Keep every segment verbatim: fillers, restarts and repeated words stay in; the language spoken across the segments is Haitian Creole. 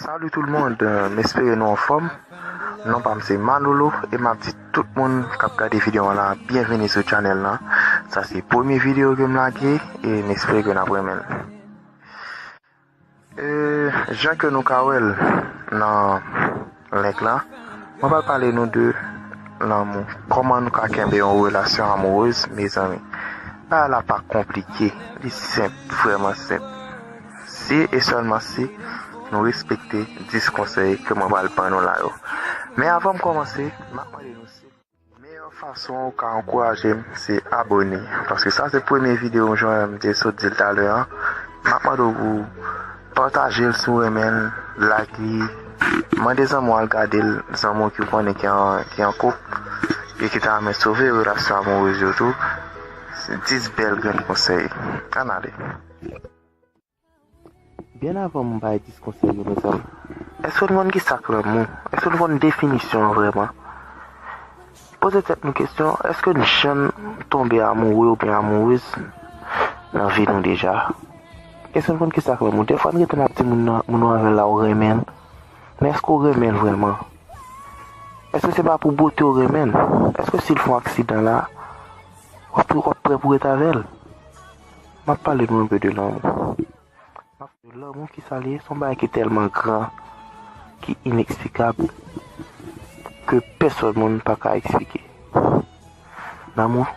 Salut tout le monde, euh, m espere nou anfòm. Non pa m se Manolo e m ap di tout moun k ap gade videyo an la, byenveni sou channel lan. Sa se premye videyo ke m lage e m espere ke n ap renmen l. E, jan ke nou ka wè l nan link lan, mwen pral pale nou de lanmou. Kòman nou ka kenbe yon relasyon amourez, mezanmi? Bagay la pa konplike, li senp, vrèman senp. Si e sèlman si nou respekte dis konsèy ke mwen pral ban nou la yo. Men avan m kòmanse, m ap mande nou si meyè fason ou ka ankouraje m, se abone. Paske sa se premye videyo m, jan m te sot di l talè an. M ap mande w pou pataje l si w renmen l, like li, mande zanmi w al gade l, zanmi w ki w konnen ki an, ki an koup e ki ta renmen sove relasyon amourez yo tou. Se dis bèl grenn konsèy. Ann ale. Byen avan m bay dis konsèy yo, mezanmi, èske nou konn kisa k lanmou? Èske nou konn definisyon an vrèman? Poze tèt nou kesyon, èske n janm tonbe amoure oubyen amourez nan vi nou deja? Èske nou konn kisa k lanmou? Dèfwa n gentan ap di moun nan, moun ou avè l la ou renmen l, men èske w renmen l vrèman? Èske se pa pou bote w renmen l? Èske si l fè yon aksidan la, w ap, w ap prè pou ret avè l? M ap pale nou enpe de lanmou. Lanmou, kisa l ye? Se yon bagay ki tèlman gran, ki ineksplikab, ke pèsòn moun pa ka eksplike. Lanmou,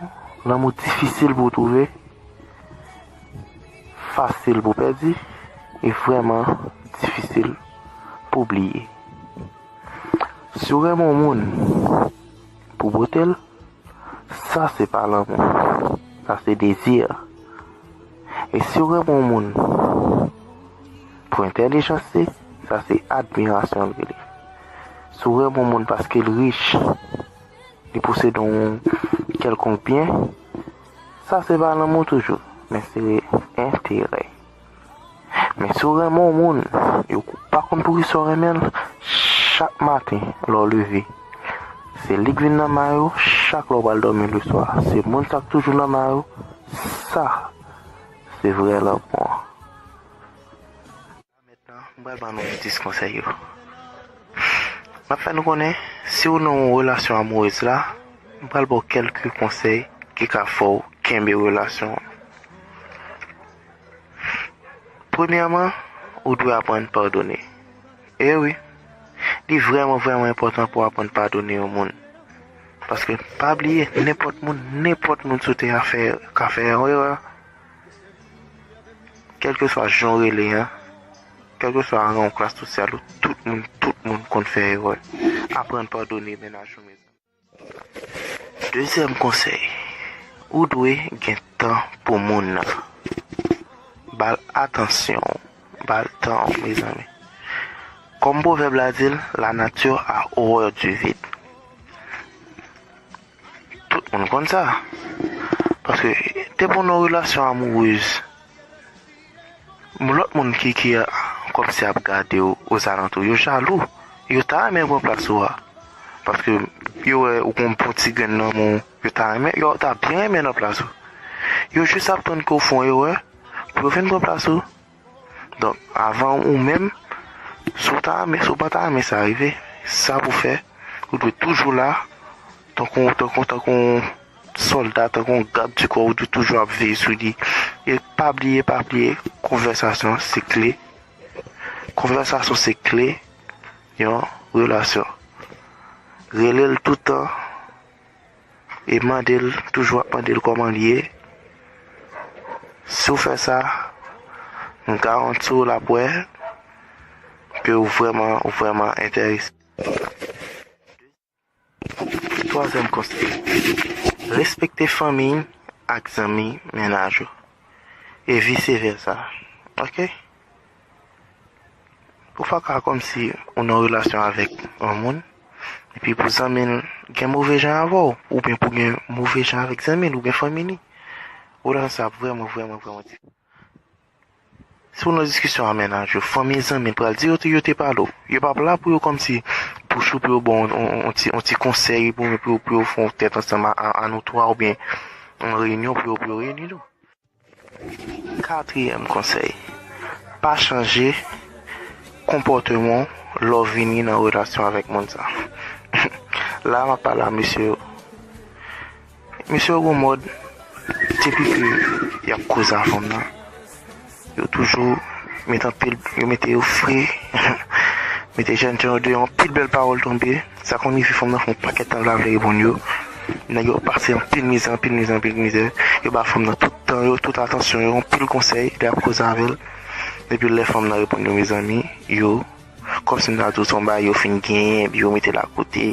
lanmou difisil pou w twouve, fasil pou w pèdi, e vrèman difisil pou w bliye. Si w renmen yon moun pou bote l, sa se pa lanmou, sa se dezi. E si w renmen yon moun pou entèlijans li, sa se admirasyon l rele. Si w renmen yon moun paske l rich, li posede yon kèlkonk byen, sa se pa lanmou toujou, men se enterè. Men si w renmen yon moun, yo pa konn poukisa w renmen l, chak maten lè w leve, se li k vin nan may ou, chak lè w pral dòmi leswa, se moun sa k toujou nan may ou, sa se vrè lanmou an. Mentnan, m pral ban nou dis konsèy yo. M ap fè nou konnen, si w nan yon relasyon amourez la, m pral ba w kèlke konsèy ki ka fè w kenbe relasyon an. Premyèman, ou dwe aprann padone. E wi, li vrèman, vrèman enpòtan pou w aprann padone yon moun. Paske, pa bliye, nenpòt moun, nenpòt moun sou tè a fè, ka fè yon erè. Kèlkeswa jan w rele a, kèlkeswa ran w, klas sosyal ou, tout moun, tout moun konn fè erè. Aprann padone mennaj ou, mezanmi. Dezyèm konsèy, ou dwe gen tan pou moun nan. Ba l atansyon w, ba l tan w, mezanmi. Kòm pwovèb la di l, la nature a horreur du vide. Tout moun konn sa. Paske depi w nan relasyon amourez, lòt moun ki, ki kòmsi ap gade w ozalantou, yo jalou. Yo ta renmen pran plas ou a. Paske yo wè ou gon bon ti grenn lanmou, yo ta renmen, yo ta byen renmen nan plas ou. Yo jis ap tann ke w fè yon erè pou yo vin pran plas ou. Donk, avan ou menm, si w ta renmen, si w pa ta renmen sa rive, sa pou fè, ou dwe toujou la, tankou, tankou, tankou yon sòlda, tankou yon gad di kò, ou dwe toujou ap veye sou li. E pa bliye, pa bliye, konvèsasyon se kle. Konvèsasyon se kle yon relasyon. Rele l toutan, e mande l, toujou ap mande l kòman l ye. Si w fè sa, m garanti w l ap wè ke w vrèman, w vrèman enterese. Twazyèm konsèy, respekte fanmi ak zanmi mennaj ou, e vise vèsa. Oke? Ou pa ka kòmsi ou nan relasyon avèk yon moun, epi pou zanmi l gen move jan avè w, oubyen pou gen move jan avèk zanmi l oubyen fanmi li. Relasyon sa ap vrèman, vrèman, vrèman difisil. Si w nan diskisyon ak mennaj ou, fanmi, zanmi l pral di yo te, yo te pale w. Yo p ap la pou yo kòmsi pouche w, pou yo ba w yon, yon, yon ti, yon ti konsèy, pou, pou, pou yo fè yon tèt ansanm a, a, a nou twa, oubyen yon reyinyon pou yo, pou yo reyini nou. Katriyèm konsèy, pa chanje konpòteman w lè w vini nan relasyon avèk moun sa. La, m ap pale a mesye yo. Mesye yo gon mòd, depi ke y ap koze a fanm nan, yo toujou mete anpil, yo mete yo fre, mete jènjan yo deyò, anpil bèl pawòl tonbe. Sa konn rive fanm nan fè yon pakèt tan l pa vle reponn yo. Nèg yo pase anpil mizè, anpil mizè, anpil mizè. Yo ba fanm nan tout tan yo, tout atansyon yo, anpil konsèy, lè y ap koze avè l. Epi lè fanm nan reponn yo, mezanmi, yo, kòmsi m ta di w se yon bagay yo fin genyen, epi yo mete l akote.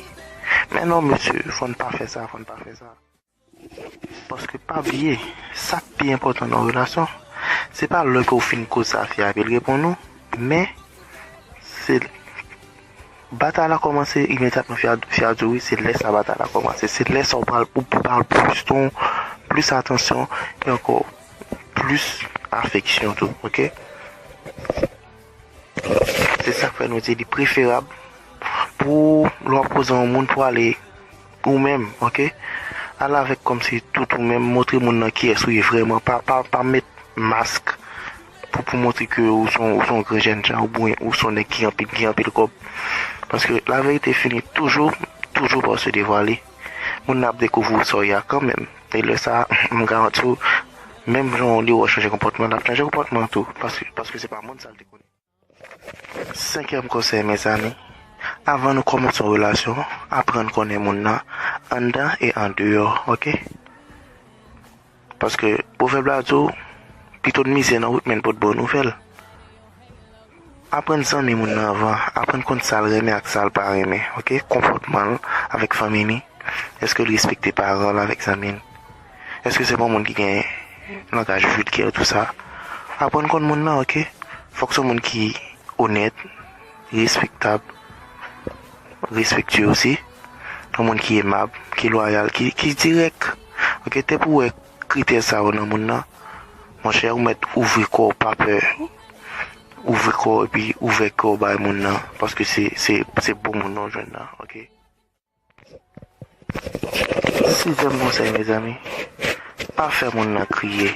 Men non, mesye, fò n pa fè sa, fò n pa fè sa. Paske pa bliye, sa k pi enpòtan nan yon relasyon, se pa lè ke w fin koze a fi a epi l reponn ou, men se batay la kòmanse imedyatman fi a, fi a di w wi, se lè sa batay la kòmanse, se lè sa w pral, ou pral plis ton, plis atansyon, e ankò plis afeksyon tou, oke? Se sa k fè nou di li preferab pou lè w ap koze yon moun pou ale ou menm, oke? Ale avèk kòmsi tout ou menm, montre moun nan kiyès ou ye vrèman, pa, pa, pa met mask pou, pou montre ke ou se yon, ou se yon gran jènjan, oubyen ou se yon nèg ki anpil, ki anpil kòb. Paske laverite fini toujou, toujou pa se devwale. Moun nan ap dekouvri w sa w ye a kanmenm. E lè sa, m garanti w, menm jan w li wè w chanje konpòtman, l ap chanje konpòtman tou. Paske, paske se pa moun sa l te konnen. Senkyèm konsèy, mezanmi, avan nou kòmanse yon relasyon, aprann konnen moun nan anndan e andeyò, oke? Paske pwovèb la di w, pito n mize nan wout, men n pot bon nouvèl. Aprann zanmi moun nan avan, aprann konn sa l renmen ak sa l pa renmen, oke? Konpòtman l avèk fanmi li, èske l respekte paran l avèk zanmi l? Èske se pa yon moun ki gen langaj vilgè, tou sa? Aprann konn moun nan, oke? Fòk se yon moun ki onèt, respektab, respektye osi. Yon moun ki emab, ki lwayal, ki, ki dirèk. Oke, depi w wè kritè sa yo nan moun nan, monchè, ou mèt ouvri kò w, pa pè. Ouvri kò w epi ouvè kè w bay moun nan, paske se, se, se bon moun nan w jwenn nan, oke? Sizyèm konsèy, mezanmi, pa fè moun nan kriye.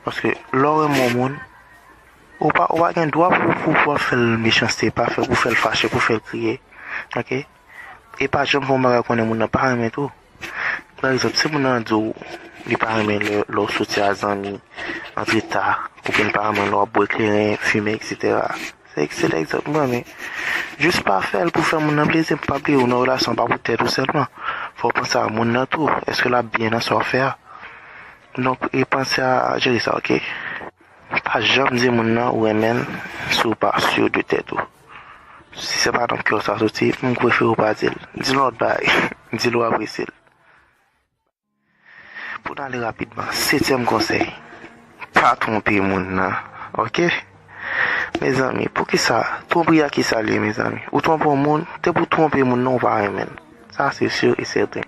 Paske lè w renmen yon moun, ou pa, ou pa gen dwa pou, pou, pou w ap fè l mechanste, pa fè, pou fè l fache, pou fè l kriye. Oke? E pa janm fè yon bagay konnen moun nan pa renmen tou. Pa egzanp, si moun nan di w li pa renmen lè, lè w soti a zanmi, antre ta, oubyen li pa renmen lè w ap bwè kleren, fimen, etsetera. Se, se de egzanp mwen, men jis pa fè l pou fè moun nan plezi. Pa bliye, ou nan relasyon pa pou tèt ou sèlman. Fò w panse a moun nan tou. Èske l ap byen nan sa w ap fè a? Donk, e panse a jere sa, oke? Pa janm di moun nan ou renmen l si w pa si de tèt ou. Si se pa nan kè w sa soti, m prefere w pa di l. Di l yon lòt bagay. Di l ou apresye l. Pou n ale rapidman, setyèm konsèy, pa twonpe moun nan, oke? Mezanmi, poukisa, twonpri a kisa l ye, mezanmi? Ou twonpe yon moun, depi w twonpe moun nan, ou pa renmen l. Sa se si e sèten.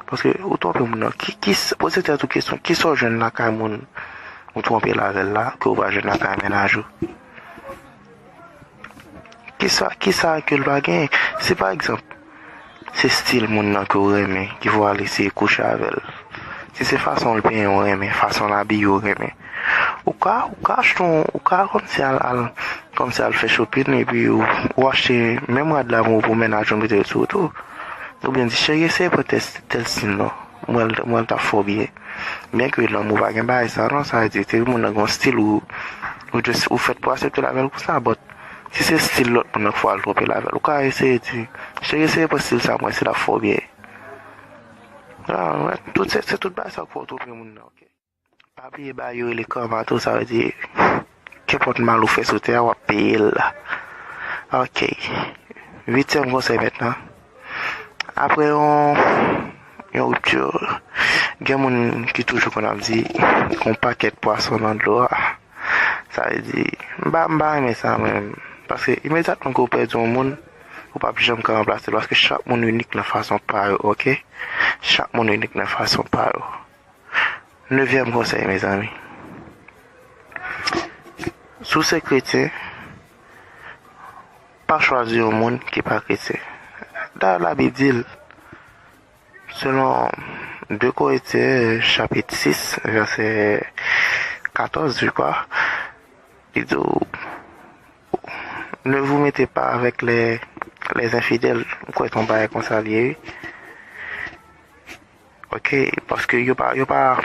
Paske ou twonpe moun nan, ki, ki, poze tèt ou kesyon, kisa w jwenn lakay moun ou twonpe l avè l la, ke w pa jwenn lakay mennaj ou? Kisa, kisa ke l pa genyen? Si pa egzanp, se stil moun nan ke w renmen, ki fè w al eseye kouche avè l. Si se fason l penyen w renmen, fason l abiye w renmen, ou ka, ou ka achte yon, ou ka kòmsi al, al, kòmsi al fè shopping, epi ou, ou achte menm rad la pou, pou mennaj ou mete l sou ou tou. Oubyen di, cheri, eseye pran tèl, tèl stil non. Mwen, mwen, l t ap fè w byen. Byen ke lanmou pa gen bagay sa non, sa vle di, te moun nan gen yon stil ou, ou just, ou fèt pou aksepte l avè l konsa, but si se stil lòt moun nan k fè w al twonpe l avè l, ou ka eseye di, cheri, eseye pran stil sa, mwen, si l ap fè w byen. Ah, wè, tout se, se tout bagay sa k fè w twonpe moun nan, oke? Pa bliye bagay yo rele karma tou, sa vle di, kenpòt mal ou fè sou tè a, w ap peye l. Oke. Uityèm konsèy mentnan. Apre yon, yon ripti, gen moun ki toujou konn ap di, gon pakèt pwason nan dlo a. Sa vle di, m pa, m pa renmen sa mwen menm. Paske imedyatman ke w pèdi yon moun, ou p ap janm ka ranplase l. Paske chak moun inik nan fason pa yo, oke? Chak moun inik nan fason pa yo. Nevyèm konsèy, mezanmi. Si w se kretyen, pa chwazi yon moun ki pa kretyen. Dayè, Labib di l, selon de Korentyen, chapit sis, vèsè katòz, je crois, li di w, Ne vous mettez pas avec les, les infidèles. M kwè se yon bagay konsa l ye, wi. Ok, paske yo pa, yo pa,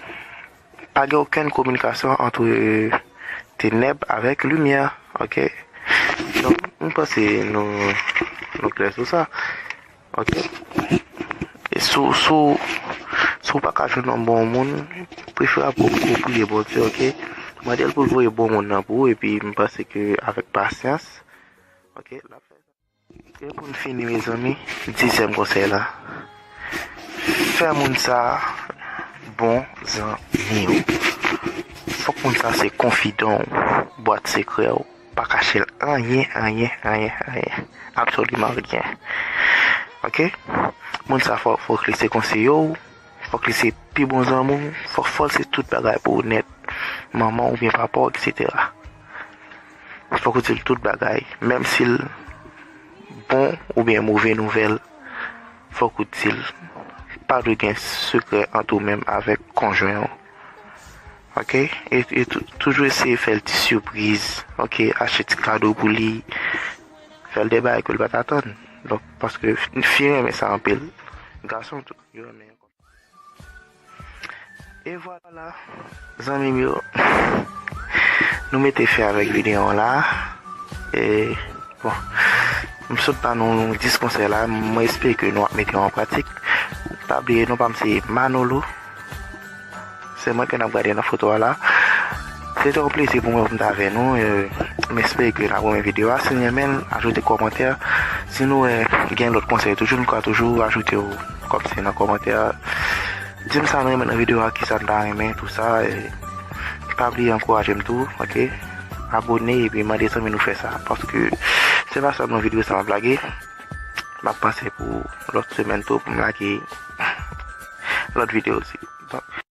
pa gen okenn kominikasyon ant tenèb avèk limyè, ok? Donk, m panse nou, nou klè sou sa, ok? E si w, si w, si w pa ka jwenn yon bon moun, preferab pou ou priye Bondye, ok? Mande l pou l voye bon moun nan pou ou, epi m panse ke avèk pasyans, ok, l ap fè sa. E pou n fini, mezanmi, dizyèm konsèy la. Fè moun sa bon zanmi w. Fòk moun sa se konfidan w, bwat sekrè w. Pa kache l anyen, anyen, anyen, anyen. Absoliman anyen. Ok? Moun sa fò, fòk li se konseye w, fòk li se pi bon zanmi w, fòk, fòk li se tout bagay pou ou nèt. Manman w oubyen papa w, et cetera. Fòk ou di l tout bagay, menm si l bon oubyen move nouvèl, fòk ou di l. Pa dwe gen sekrè ant ou menm avèk konjwen w. Ok? E, e tou-, toujou eseye fè l ti sipriz. Ok? Achte ti kado pou li. Fè l de bagay ke l pa t atann. Donk, paske fi renmen sa anpil. Gason tou, yo renmen. E vwala, zanmi m yo, nou mete fen avèk videyo an la. E, bon, m sot ba nou dis konsèy la, mwen espere ke nou ap mete yo an pratik. Pa bliye, non pa m se Manolo. Se mwen ke n ap gade nan foto a la. Se te yon plezi pou mwen pou m t avè nou. E, m espere ke n ap renmen videyo a. Si n renmen l, ajoute kòmantè. Si nou, e, gen lòt konsèy toujou, nou ka toujou ajoute yo kòmsi nan kòmantè. Di m sa nou renmen nan videyo a, kisa n ta renmen, tou sa. E, pa bliye ankouraje m tou, ok? Abone epi mande zanmi nou fè sa. Paske se pa sèlman videyo sa m ap lage. M ap panse pou lòt semèn tou pou m lage lòt videyo osi. Donk,